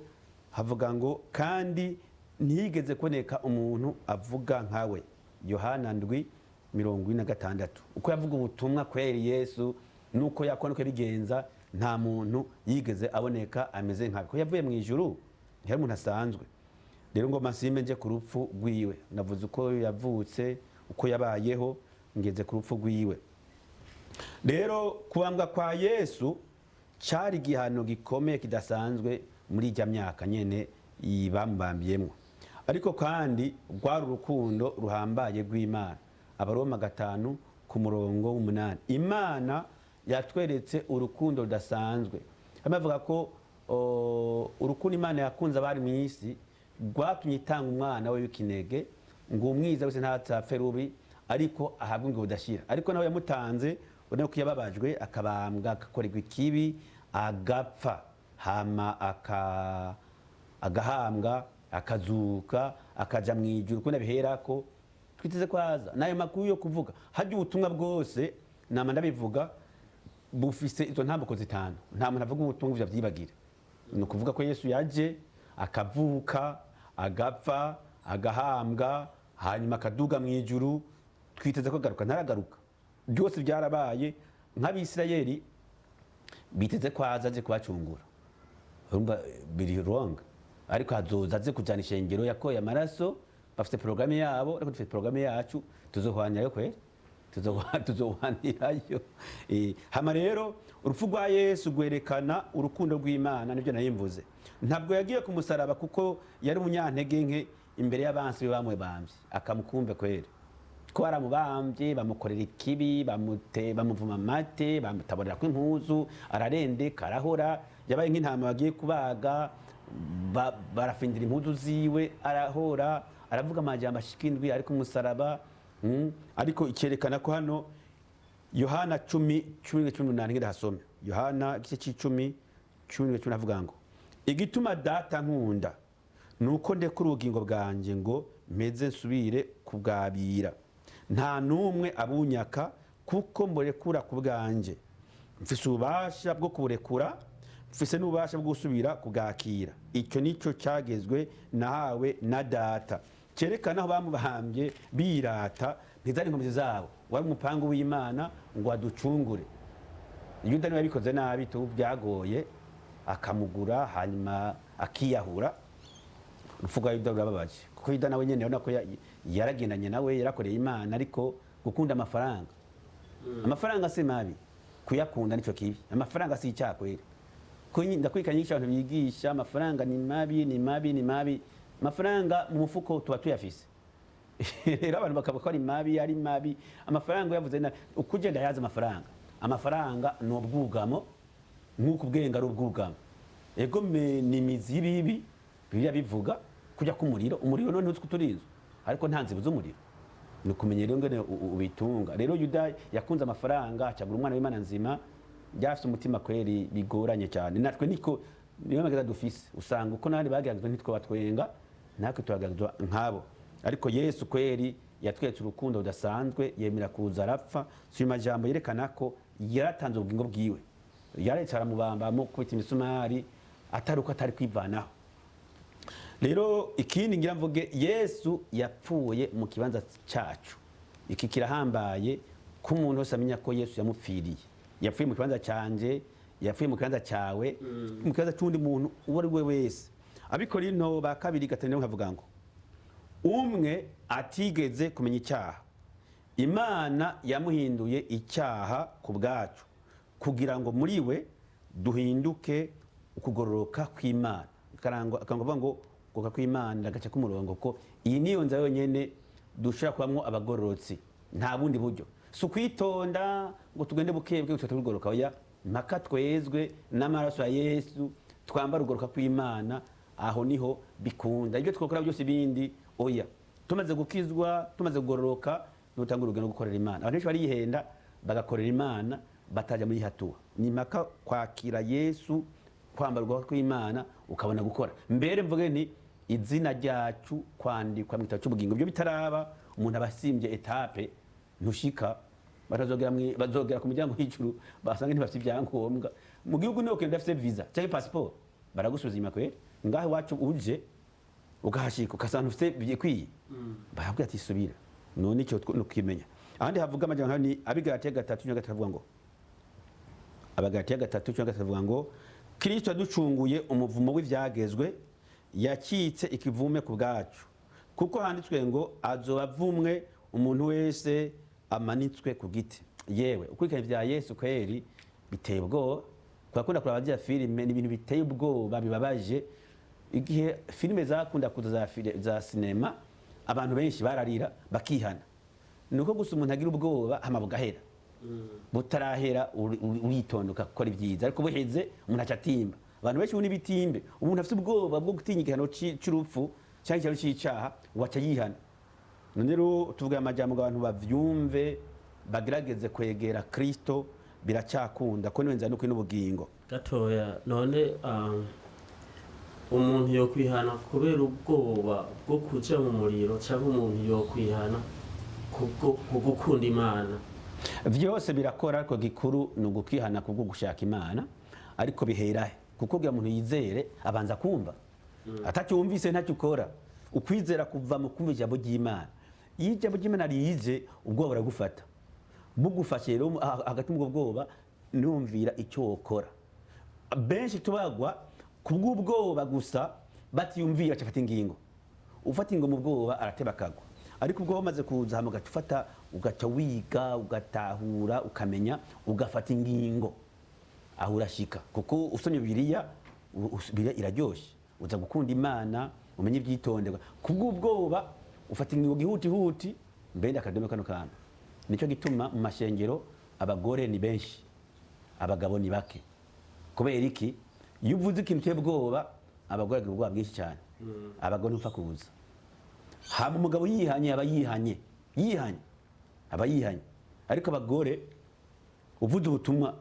S2: havuga ngo kandi ntiyigeze kuboneka umuntu avuga nkawe. Yohana 7:46. Uko yavuga ubutumwa kweri Yesu, nuko yakora, nuko yabigenza, nta muntu yigeze aboneka ameze nkawe, ko yavuye mu ijuru, ntiyari umuntu asanzwe. Rero ngo masime nje ku rupfu rwiwe. Navuze uko yavutse, uko yabayeho, ngeze ku rupfu rwiwe. Rero kubambwa kwa Yesu cyari igihano gikomeye kidasanzwe muri ijya myaka nyene bamubambiyemo, ariko kandi rwari urukundo ruhambaye rw'Imana. Abaroma 5:8, Imana yatweretse urukundo rudasanzwe. Hano bavuga ko urukundo Imana yakunze abari mu isi rwatumye itanga umwana we w'ikinege, ngo umwiza wese ntazapfe rubi, ariko ahabwe ngo budashira. Ariko nawe yamutanze, ubona ko yababajwe, akabambwa, agakorerwa ikibi, agapfa, hama agahambwa, akazuka, akaja mu ijuru. Kuko biherako twiteze ko aza n'ayo makuru yo kuvuga hajya ubutumwa bwose. Nama ndabivuga, bufise izo ntambuko zitanu. Nta muntu avuga ubutumwa ngo avyibagira. Ni ukuvuga ko Yesu yaje, akavuka, agapfa, agahambwa, hanyuma akaduga mu ijuru. Twiteze ko agaruka, ntaragaruka. Byose byarabaye. Nk'Abisirayeli biteze ko aza aje kubacungura, urumva biri wrong. Ariko hazoza aze kujana ishengero yakoye amaraso. Bafite porogaramu yabo, ariko dufite porogaramu yacu. Tuzohwanirayo kweri, tuzohwanirayo. Hama rero urupfu rwa Yesu rwerekana urukundo rw'Imana, nibyo nayimvuze. Ntabwo yagiye ku musaraba kuko yari umunyantege nke imbere y'abansi be bamubambye, akamukumbe kweri ko baramubambye, bamukorera ikibi, bamuvuma amate, bamutaborera kw'impuzu, ararendeka, arahora. Yabaye nk'intama bagiye kubaga, barafindira impuzu ziwe, arahora, aravuga amajambo ashika indwi ari ku musaraba. Ariko icyerekana ko hano Yohana 10:10-18, ngira hasome Yohana igice c'icumi, cumi cumi, avuga ngo: "Igituma Data nkunda nuko ndekura ubugingo bwanjye ngo mpeze nsubire kubwabira. Nta n'umwe abunyaka, kuko mburekura ku bwanjye. Mfise ububasha bwo kuburekura, mfise n'ububasha bwo gusubira kubwakira. Icyo nicyo cyagezwe nahawe na Data." Cyerekana aho bamubahambye birata, ntizari inkomezi zabo, wari umupangu w'Imana ngo aducungure. Yuda niwe yabikoze nabi tu, byagoye akamugura, hanyuma akiyahura. Urupfu rwa Yuda rurababaje, kuko Yuda nawe nyene urabona ko yaragendanye nawe, yarakoreye Imana, ariko gukunda amafaranga. Amafaranga si mabi, kuyakunda nico kibi. Amafaranga si icyaha kweri. Ndakurikirana inyigisho abantu bigisha amafaranga ni mabi, ni mabi, ni mabi. Amafaranga mu mufuko tuba tuyafise. Rero abantu bakavuga ko ari mabi, ari mabi. Amafaranga uyavuze nabi, uko ugenda yaza amafaranga. Amafaranga ni ubwugamo, nk'uko ubwenge ari ubwugamo. Ego ni imizi y'ibibi, Bibiliya bivuga kujya k'umuriro. Umuriro none ntutwo turinzwe, ariko nta nzibu z'umuriro. Ni ukumenya rero ngene ubitunga. Rero Yuda yakunze amafaranga, acagura umwana w'Imana nzima. Byafite umutima kweri bigoranye cyane. Natwe niko, niyo mageza dufise. Usanga uko n'abandi bageragezwa ntitwo batwenga, natwe tuhagaragazwa nk'abo. Ariko Yesu kweri yatweretse urukundo rudasanzwe, yemera kuza arapfa. Si ayo majambo yerekana ko yaratanze ubugingo bwiwe, yaretse aramubamba, amukubita imisumari, atari uko atari kwivanaho. Rero ikindi ngira mvuge, Yesu yapfuye mu kibanza cyacu. Iki kirahambaye ko umuntu wese amenya ko Yesu yamupfiriye. Yapfuye mu kibanza cyanjye, yapfuye mu kibanza cyawe, mu kibanza cy'undi muntu uwo ari we wese. Abikorinto ba kabiri 5 nkavuga ngo umwe atigeze kumenya icyaha, Imana yamuhinduye icyaha ku bwacu, kugira ngo muri we duhinduke ukugororoka kw'Imana. Akarango akavuga ngo ukugororoka kw'Imana, agace k'umurongo, ko iyi niyo nzira yonyene dushobora kubamwo abagororotsi, nta bundi buryo. Si ukwitonda ngo tugende buke buke gusa tugororoka, oya. Mpaka twezwe n'amaraso ya Yesu, twambara ugororoka kw'Imana, aho niho bikunda. Ibyo twakora byose ibindi, oya. Tumaze gukizwa, tumaze kugororoka, nutanga urugendo rwo gukorera Imana. Abantu benshi barihenda bagakorera Imana batajya muri hatua. Ni mpaka kwakira Yesu, kwambara ugororoka kw'Imana, ukabona gukora. Mbere mvuge nti izina ryacu kwandikwa mu gitabo cy'ubugingo, ibyo bitaraba umuntu aba asimbye étape, ntushika. Bazogera ku muryango w'ijuru basanga ntibafite ibyangombwa. Mu gihugu niho kenda udafite visa cyangwa passport, baragusubiza inyuma kweri. Ngaho iwacu uje ukahashika ugasanga ufite bikwiye, barabwira ati subira. None icyo nukimenya. Ahandi havuga amajambo nkayo ni Abigalatiya 3:13, avuga ngo, Abagalatiya 3:13 avuga ngo Kristo yaducunguye umuvumo w'ivyagezwe, yacitse ikivume ku bwacu, kuko handitswe ngo azoba avumwe umuntu wese amanitswe ku giti. Yewe, ukurikirana ibya Yesu kweri biteye ubwoba. Twakunda kuraba bya filime, ni ibintu biteye ubwoba, bibabaje. Igihe filime zakunda kuza za sinema, abantu benshi bararira bakihana. Ni uko gusa umuntu agira ubwoba hama bugahera. Butarahera uritonda ugakora ibyiza, ariko buheze umuntu aca atimba. Abantu benshi ubu n'ibitimbe. Umuntu afite ubwoba bwo gutinya igihano c'urupfu cyangwa igihano c'icaha, waca yihana. None rero tuvuga amajambo ngo abantu bavyumve, bagerageze kwegera Kristo, biracyakunda, ko niwe nzira n'ukuri n'ubugingo.
S1: Gatoya none, umuntu yokwihana kubera ubwoba bwo kuja mu muriro, cyangwa umuntu yokwihana kubwo ku gukunda Imana?
S2: Vyose birakora, ariko gikuru ni ugukihana kubwo gushaka Imana. Ariko bihera he? Kuko kugira umuntu yizere abanza kumva. Atacyumvise ntacyo ukora. Ukwizera kuva mu kumva ijambo ry'Imana. Iyo ijambo ry'Imana rije, ubwoba buragufata. Bugufashe rero, hagati mu bwoba numvira icyo wokora. Benshi tubagwa kubw'ubwoba gusa, batiyumvira, bacafata ingingo. Ufata ingingo mu bwoba arateba akagwa. Ariko ubwo bamaze kuza hama ugaca ufata, ugaca wiga, ugatahura, ukamenya, ugafata ingingo, aho urashika. Kuko usomye Bibiliya, Bibiliya iraryoshe, uza gukunda Imana, umenye ibyitonderwa. Kubw'ubwoba ufata ingingo gihutihuti. Mbende akadome kano kantu, nicyo gituma mu mashengero abagore ni benshi, abagabo ni bake. Kubera iki? Iyo uvuze ikintu cy'ubwoba, abagore bagira ubwoba bwinshi cyane, abagabo ntupfa kuza. Hama umugabo yihanye aba yihanye, yihanye aba yihanye. Ariko abagore uvuze ubutumwa,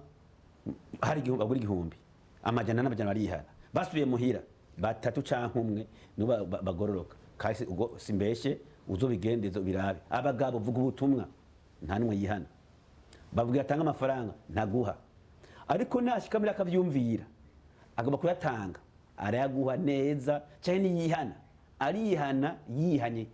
S2: hari igihumbi bagura igihumbi, amajana n'amajana barihana, basubiye muhira batatu canke umwe nibo bagororoka. Kandi ubwo simbeshe, uzobigendeze ubirabe. Abagabo vuga ubutumwa, nta n'umwe yihana. Babwira atanga amafaranga, ntaguha. Ariko nashika muri akavyumvira agomba kuyatanga, arayaguha neza. Cyane niyihana, arihana yihanye.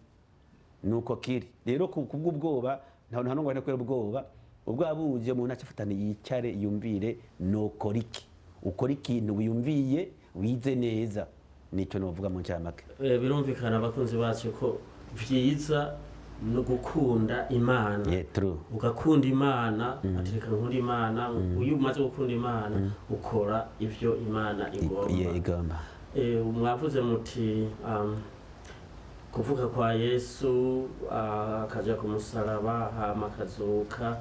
S2: Nuko kiri rero kubw'ubwoba, nta nubwo kubera ubwoba, ubwoba buje, umuntu acafatana yicare yumvire: nokora iki? Ukora ikintu wiyumviye, wize neza. Nicyo novuga mu ncamake.
S1: Birumvikana, abakunzi bacu, ko vyiza no gukunda Imana.
S2: Yeah, true.
S1: Ugakunda Imana, ati: "Reka nkunda Imana." Iyo umaze gukunda Imana, ukora ivyo Imana igomba.
S2: Yeah, igomba.
S1: Mwavuze muti kuvuka kwa Yesu, akaja ku musaraba, hama akazuka.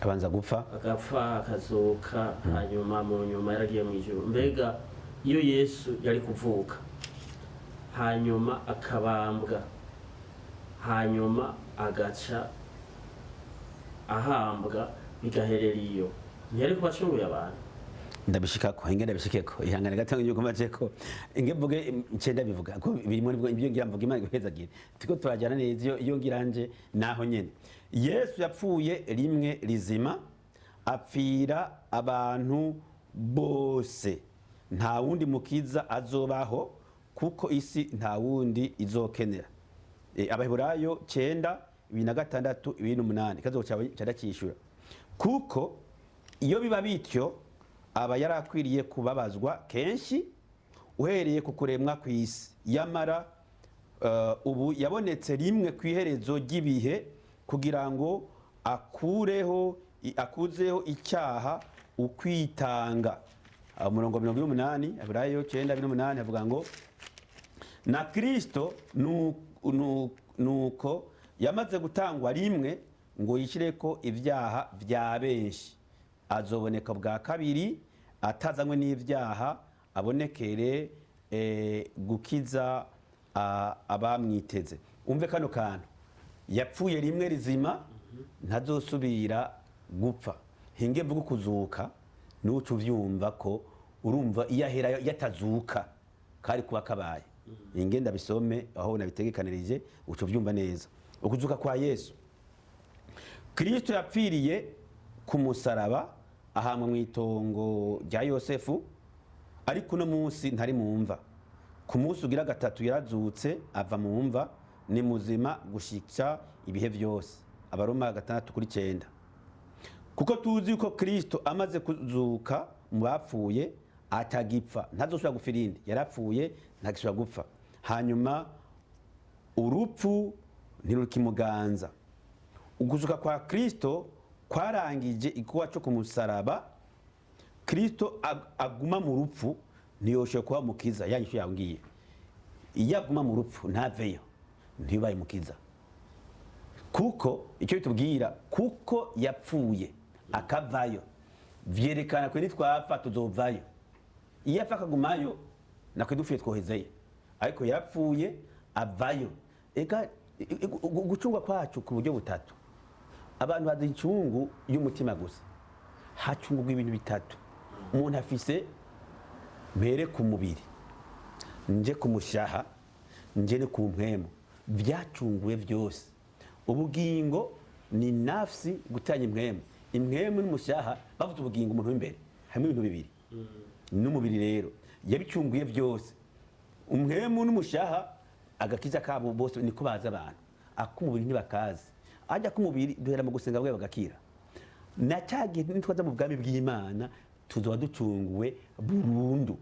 S2: Abanza gupfa.
S1: Agapfa, akazuka, hanyuma mu nyuma yaragiye mu ijuru. Mbega iyo Yesu yari kuvuka, hanyuma akabambwa, hanyuma agaca ahambwa, bigaherera iyo, ntiyari kuba acunguye abantu?
S2: Ndabishikako, inge ndabishikeko, ihangane gato yuko majeko inge mvuge nce ndabivuga ko birimo nibwo ibyo ngira mvuga. Imana iguhezagire, tuko turajyana neza. Iyo ngira nje naho nyene, Yesu yapfuye rimwe rizima, apfira abantu bose. Nta wundi mukiza azobaho, kuko isi nta wundi izokenera. Abaheburayo 9:26, 28, kazo cyandakishyura: kuko iyo biba bityo, aba yarakwiriye kubabazwa kenshi uhereye ku kuremwa ku isi. Yamara ubu yabonetse rimwe ku iherezo ry'ibihe kugira ngo akureho akuzeho icyaha ukwitanga. Umurongo 48, Aburayo 9:28, avuga ngo: na Kristo nuko yamaze gutangwa rimwe ngo yishyire ko ibyaha bya benshi, azoboneka bwa kabiri atazanywe n'ibyaha, abonekere gukiza abamwiteze. Umve kano kantu: yapfuye rimwe rizima, ntazosubira gupfa. Hinge mvuga kuzuka, nuca uvyumva ko urumva iyo aherayo yatazuka kari kuba kabaye. Hinge ndabisome aho nabitegekanirije, uca uvyumva neza ukuzuka kwa Yesu. Kristo yapfiriye ku musaraba, ahambwa mu itongo rya Yosefu, ariko uno munsi ntari mu mva. Ku munsi ugira gatatu yarazutse, ava mu mva, ni muzima gushika ibihe byose. Abaroma 6:9. Kuko tuzi yuko Kristo amaze kuzuka mu bapfuye atagipfa, ntazosubira gupfa irindi. Yarapfuye, ntagisubira gupfa. Hanyuma urupfu ntirukimuganza. Ukuzuka kwa Kristo kwarangije igikorwa cyo ku musaraba. Kristo aguma mu rupfu, ntiyoshoye kuba mukiza. Ya nyishu yawe ngiye: iyo aguma mu rupfu ntaveyo, ntibaye mukiza. Kuko icyo bitubwira, kuko yapfuye akavayo, vyerekana kwe nitwapfa tuzovayo. Iyo apfa akagumayo, nakwe dupfuye twohezeyo, ariko yarapfuye avayo. Eka gucungwa kwacu ku buryo butatu. Abantu bazi incungu y'umutima gusa. Hacungurwa ibintu bitatu umuntu afise: mpere ku mubiri, nje ku mushaha, nje no ku mpwemu. Byacunguwe byose. Ubugingo ni nafsi gutanya impwemu, impwemu n'umushaha. Bavuze ubugingo, umuntu w'imbere, harimo ibintu bibiri n'umubiri. Rero yabicunguye byose, umwemu n'umushaha. Agakiza kabo bose niko baza abantu, ak'umubiri ntibakazi. Ajya k'umubiri duhera mu gusenga bwe bagakira. Na cya gihe nitwaza mu bwami bw'Imana, tuzoba ducunguwe burundu.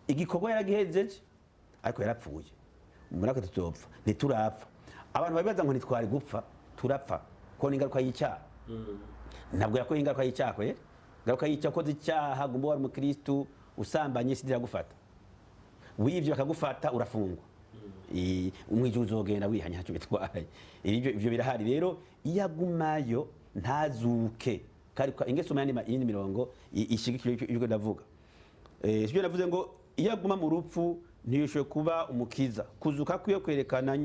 S2: Igikorwa yaragihejeje, ariko yarapfuye. Muri ako tuzopfa, ntiturapfa. Abantu babibaza ngo ntitwari gupfa, turapfa ko ni ingaruka y'icyaha. Ntabwo yakoye ingaruka y'icyaha kweri. Ingaruka y'icyaha, ukoze icyaha, gumba wari umukristu, usambanye, sida iragufata, wivye bakagufata, urafungwa. Umwije uzogenda wihanye, ntacyo bitwaye. Ivyo birahari. Rero iyo agumayo ntazuke, kari ingeso yandi iyindi mirongo ishigikiye ibyo ndavuga. Sibyo navuze ngo iyo aguma mu rupfu ntiyoshoye kuba umukiza. Kuzuka kwiyo kwerekana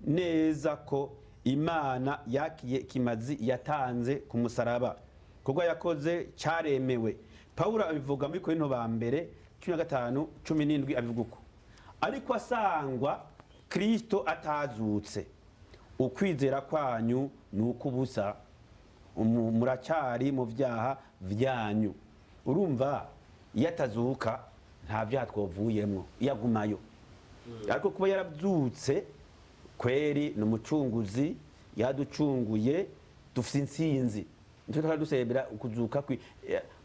S2: neza ko Imana yakiye kimazi yatanze ku musaraba, kuko yakoze cyaremewe. Pawulo abivuga muri Korinto ba mbere 15:17, abivuga uko: ariko asangwa Kristo atazutse, ukwizera kwanyu ni ukubusa, muracyari mu byaha byanyu. Urumva iyo atazuka nta byaha twovuyemo, iyo agumayo. Ariko kuba yarabyutse. Kweri ni umucunguzi, yaducunguye, dufite intsinzi. Nicyo twari dusebera ukuzuka kwi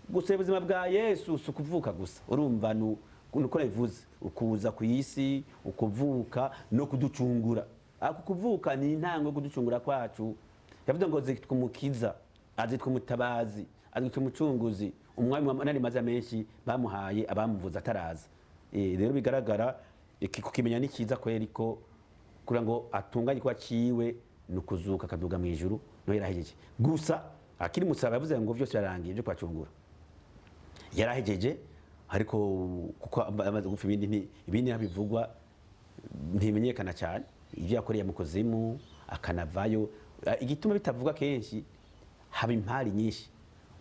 S2: guseba ubuzima bwa Yesu si ukuvuka gusa. Urumva nuko nabivuze, ukuza ku isi, ukuvuka no kuducungura. Ako kuvuka ni intango yo kuducungura kwacu. Yavuze ngo zitwa umukiza, azitwa umutabazi, azitwa umucunguzi, umwami n'andi mazina menshi bamuhaye abamuvuze ataraza. Rero bigaragara iki kukimenya ni cyiza kweri, ko kugira ngo atunganye kuba ciwe ni ukuzuka akaduga mu ijuru. No yarahejeje gusa akiri musaba, yavuze ngo byose birarangiye byo kwacungura, yarahejeje. Ariko kuko amaze gupfa, ibindi ibindi ntabivugwa, ntibimenyekana cyane ibyo yakoreye mu kuzimu akanavayo. Igituma bitavuga, kenshi haba impari nyinshi.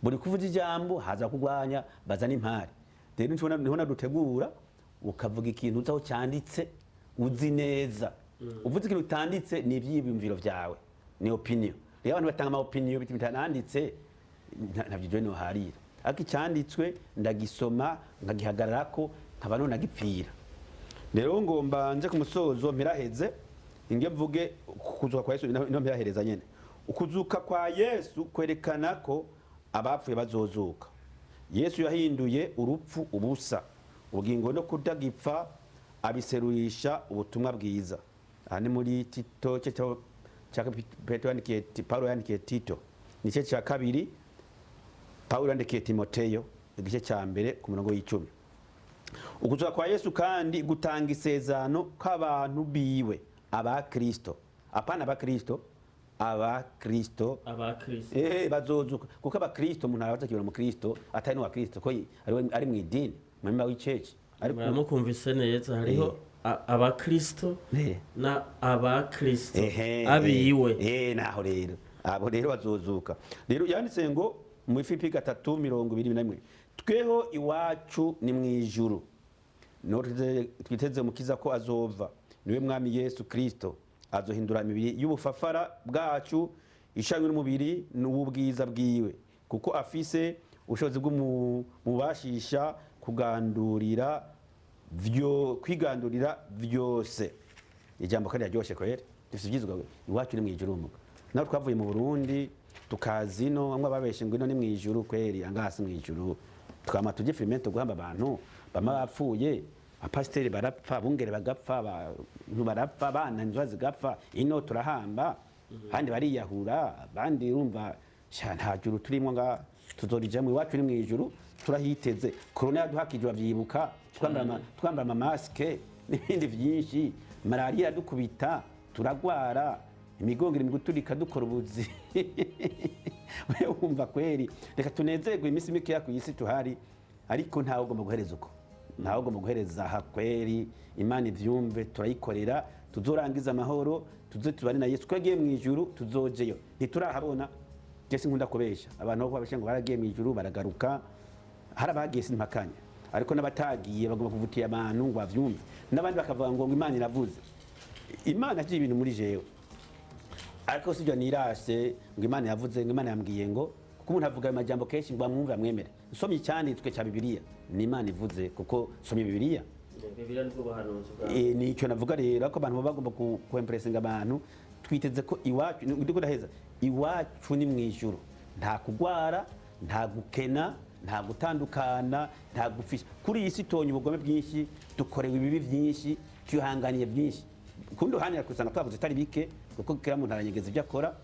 S2: Buri kuvuza ijambo haza kurwanya, bazana impari. Rero niho nadutegura, ukavuga ikintu uzi aho cyanditse, uzi neza. Uvuze ikintu utanditse, ni ibyiyumviro byawe, ni opinion. Rero abantu batanga ama opinion bitananditse, ntabyo jewe noharira. Ariko icyanditswe ndagisoma, nkagihagararako, nkaba nonagipfira. Rero ngomba nje ku musozo, mpiraheze inge mvuge kuzuka kwa Yesu. Ino mpirahereza nyene, ukuzuka kwa Yesu kwerekana ko abapfuye bazozuka. Yesu yahinduye urupfu ubusa, ubugingo no kudagipfa abiserurisha ubutumwa bwiza. Aha ni muri Tito, cyo cya Petero yandikiye, Paulo yandikiye Tito, ni cyo cya kabiri. Paulo yandikiye Timoteyo, igice cya mbere ku murongo w'10. Ukuzuka kwa Yesu kandi gutanga isezerano kw'abantu biwe, abakristo, apana abakristo, abakristo.
S1: Abakristo.
S2: Bazozuka, kuko abakristo umuntu arabaza kibera umukristo atari n'uwa Kristo, ko ari mu idini, mu w'iceci, ariko
S1: Muramukumvise neza, hariho abakristo na abakristo abiwe.
S2: Naho rero abo rero bazozuka. Rero yanditse ngo mu Filipi 3:21, tweho iwacu ni mu ijuru, niho twiteze umukiza ko azova, niwe mwami Yesu Kristo. Azohindura imibiri y'ubufafara bwacu ishanywe n'umubiri n'uw'ubwiza bwiwe, kuko afise ubushobozi bw'umubashisha kugandurira vyo kwigandurira vyose. Ijambo kandi yaryoshe kwere. Dufite ibyizwa, iwacu ni mu ijuru. Umuga naho twavuye mu Burundi tukaza ino, bamwe babeshe ngo ino ni mu ijuru. Kweri angaha si mu ijuru. Twama tujye filimento guhamba abantu, bamwe bapfuye, abapasiteri barapfa, abungere bagapfa, abantu barapfa, abana inzu zigapfa. Ino turahamba, abandi bariyahura, abandi urumva sha nta juru turimo nga tuzorijamo. Iwacu ni mu ijuru, turahiteze. Corona yaduhakije, bavyibuka, twambara ama masques n'ibindi vyinshi. Malariya iradukubita, turagwara imigongo iri mu guturika, dukora ubuzi. Wewe wumva kweri, reka tunezerwe iminsi mikeya ku isi tuhari. Ariko ntawe ugomba guhereza uko, ntawe ugomba guhereza aha kweri. Imana ivyumve, turayikorera, tuzorangiza amahoro, tuze tubane na Yesu. Ko yagiye mu ijuru, tuzojeyo, ntiturahabona. Je sinkunda kubesha abantu bo kubabesha ngo baragiye mu ijuru baragaruka. Hari abagiye, simpakanya, ariko n'abatagiye bagomba kuvutira abantu ngo bavyumve, n'abandi bakavuga ngo Imana iravuze. Imana yaciye ibintu muri jewe, ariko sibyo nirase ngo Imana yavuze, ngo Imana yambwiye, ngo kuko umuntu avuga ayo majambo kenshi ngo bamwumve, bamwemere. Nsomye icyanditswe cya Bibiliya, ni Imana ivuze, kuko nsomye Bibiliya.
S1: Bibiliya nibwo buhanuzi bwawe.
S2: Nicyo navuga rero, ko abantu baba bagomba kwempresinga abantu. Twiteze ko iwacu, ndiko ndaheza, iwacu ni mu ijuru. Nta kugwara, nta gukena, nta gutandukana, nta gufisha. Kuri iyi si tonye ubugome bwinshi, dukorewe ibibi byinshi, twihanganiye byinshi. Kundi ruhande kusanga twavuze itari bike, kuko kila muntu aranyegeza ibyo akora.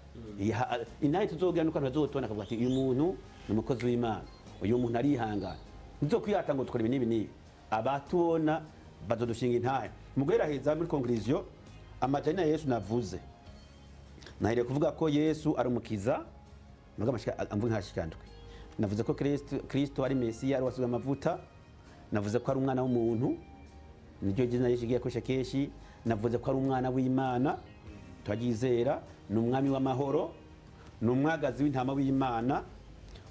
S2: Inahe tuzogira nuko abantu bazotubona akavuga ati: "Uyu muntu ni umukozi w'Imana, uyu muntu arihangana." Ntizokwihata ngo dukora ibi n'ibi n'ibi. Abatubona bazodushinga intahe. Mu guheraheza, muri conclusion, amajana ya Yesu navuze, nahereye kuvuga ko Yesu ari umukiza nubwo amvuga nkashikandwe. Navuze ko Kristo ari Mesiya, ari wasize amavuta. Navuze ko ari umwana w'umuntu, niryo zina Yesu igiye akoresha kenshi. Navuze ko ari umwana w'Imana, turaryizera. Ni umwami w'amahoro, ni umwagazi w'intama w'Imana,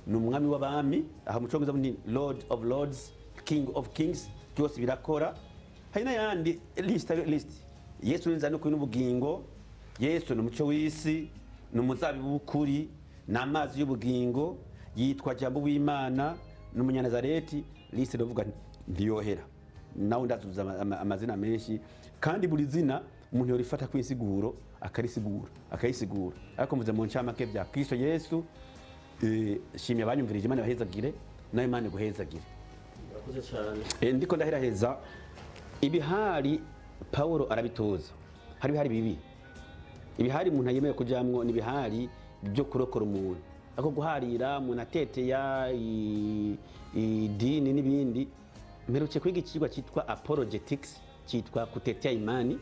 S2: ni umwami w'abami. Aha mu Cyongereza ni Lord of Lords, King of Kings, byose birakora. Hari n'ayandi list. Yesu ni inzira n'ukuri n'ubugingo. Yesu ni umucyo w'isi, ni umuzabibu w'ukuri, ni amazi y'ubugingo, yitwa Jambo w'Imana, ni umunyanazareti. List ndavuga ntiyohera, nawe ndazuza amazina menshi, kandi buri zina Umuntu yorifata kwinsiguro akarisigura, akayisigura, ariko mvuze mu ncamake bya Kristo Yesu. Shimye abanyumvirije, Imana ibahezagire, nawe Imana iguhezagire.
S1: Murakoze cyane.
S2: Ndiko ndaheraheza. Ibihari Paulo arabitoza. Hari ibihari bibi, ibihari umuntu yemewe kujamwo ni ibihari byo kurokora umuntu, ako guharira umuntu ateteya idini n'ibindi. Mperutse kwiga ikigwa cyitwa apologetics, cyitwa kutetea imani,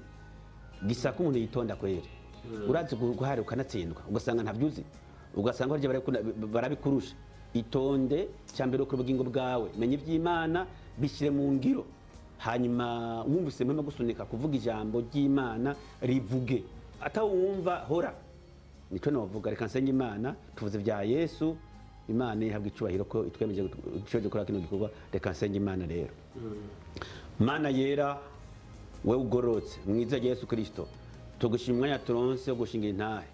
S2: gisaka umuntu yitonda kwere. Urazi guharira ukanatsindwa, ugasanga ntabyuzi, ugasanga harya barabikurusha. Itonde cyambere ukora ubugingo bwawe, menya iby'Imana, bishyire mu ngiro. Hanyuma wumvise mpema gusunika kuvuga ijambo ry'Imana, rivuge, atawumva hora. Nicyo navuga. Reka nsenge Imana. Tuvuze bya Yesu, Imana ihabwa icyubahiro ko itwemeje dushoboye gukora kino gikorwa. Reka nsenge Imana rero. Mana yera, wewe ugororotse mwiza Yesu Kristo, tugushima umwanya turonse wo gushinga intahe.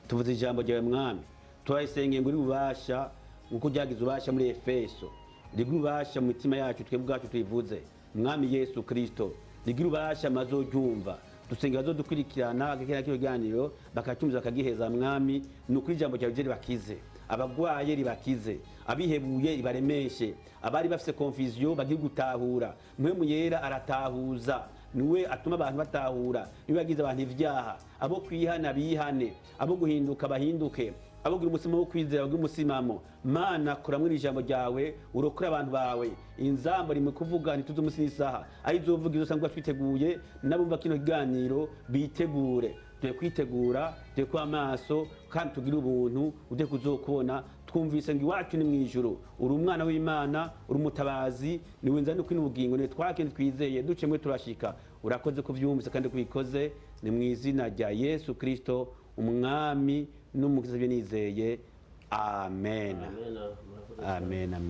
S2: Tuvuze ijambo ryawe, Mwami. Turayisengeye ngo uri ububasha nkuko ryagize ububasha muri Efeso, rigire ububasha mu mitima yacu twebwe ubwacu tuyivuze. Mwami Yesu Kristo, rigire ububasha mazoryumva. Dusengera bazodukurikirana bagakira kino kiganiro, bakacyumva, bakagiheza. Mwami, ni ukuri ijambo ryawe rije ribakize abagwaye, ribakize abihebuye, ribaremeshe abari bafise confusion, bagire gutahura. Mpwemu Yera aratahuza, niwe atuma abantu batahura, niwe yagize abantu ivyaha. Abo kwihana bihane, abo guhinduka bahinduke, abo kugira umutima wo kwizera bagire umusimamo. Mana, kuramwo ijambo ryawe, urokore abantu bawe. Inzamba rimwe kuvuga, ntituzi umunsi n'isaha aho izovuga, izo usanga twiteguye. N'abumva kino kiganiro bitegure. Tuye kwitegura, tuye kuba amaso kandi tugire ubuntu ude kuzokubona. Twumvise ngo iwacu ni mu ijuru. Uri umwana w'Imana, uri umutabazi, niwe nzani uko n'ubugingo, niwe twakindi twizeye ducemwe turashika. Urakoze kuvyumvise kandi kubikoze. Ni mu izina rya Yesu Kristo, umwami n'umukiza, byo nizeye. Amen.
S1: Amen. Murakoze cyane.
S2: Amen, amen.